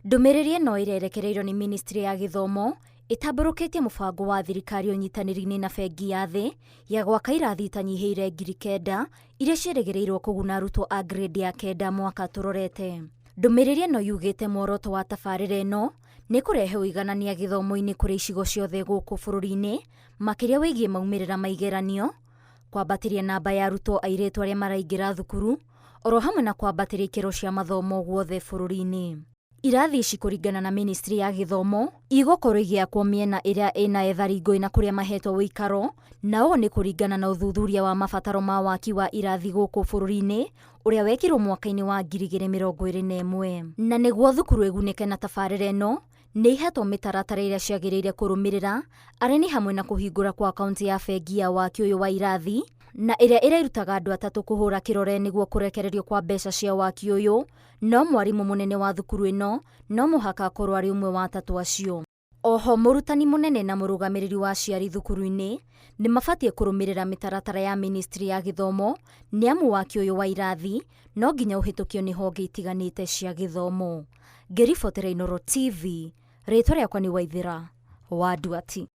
Ndũmĩrĩri ĩno ĩrerekereirio nĩ Ministry ya Gĩthomo ĩtambũrũkĩtie mũbango wa thirikari ũnyitanĩri-inĩ na Bengi ya Thĩ ya gwaka irathi itanyihĩire 9,000 iria ciĩrĩgĩrĩirwo kũguna arutwo a grade ya kenda mwaka tũrorete. Ndũmĩrĩri ĩno yugĩte muoroto wa tabarĩra ĩno nĩ kũrehe ũiganania gĩthomo-inĩ kũrĩ icigo ciothe gũkũ bũrũri-inĩ, makĩria wĩgiĩ maumĩrĩra ma igeranio, kwambatĩria namba ya arutwo airĩtu arĩa maraingĩra thukuru, oro hamwe na kwambatĩria ikĩro cia mathomo guothe bũrũri-inĩ. Irathi ici kũringana na Ministry ya Gĩthomo igũkorwo igĩakwo mĩena ĩrĩa ĩna ethari ngũĩ na kũrĩa mahetwo ũikaro, na ũũ nĩ kũringana na ũthuthuria wa mabataro ma waki wa irathi gũkũ bũrũri-inĩ ũrĩa wekirwo mwaka-inĩ wa 2021. Na nĩguo thukuru ĩgunĩke na tabarĩra ĩno, nĩ ihetwo mĩtaratara ĩrĩa ciagĩrĩire kũrũmĩrĩra, arĩ nĩ hamwe na kũhingũra kwa akaunti ya bengi ya waki ũyũ wa irathi, na ĩrĩa ĩrĩrutaga andũ atatũ kũhũra kĩrore nĩguo kũrekererio kwa mbeca cia waki ũyũ, no mwarimũ mũnene wa thukuru ĩno no mũhaka akorwo arĩ ũmwe wa atatũ acio. Oho mũrutani mũnene na mũrũgamĩrĩri wa aciari thukuru-inĩ nĩ mabatiĩ kũrũmĩrĩra mĩtaratara ya Ministry ya Gĩthomo nĩamu waki ũyũ wa irathi no nginya ũhĩtũkio nĩ honge itiganĩte cia gĩthomo. Ngĩribotera Inooro TV, rĩtwa rĩakwa nĩ Waithĩra wa Nduati.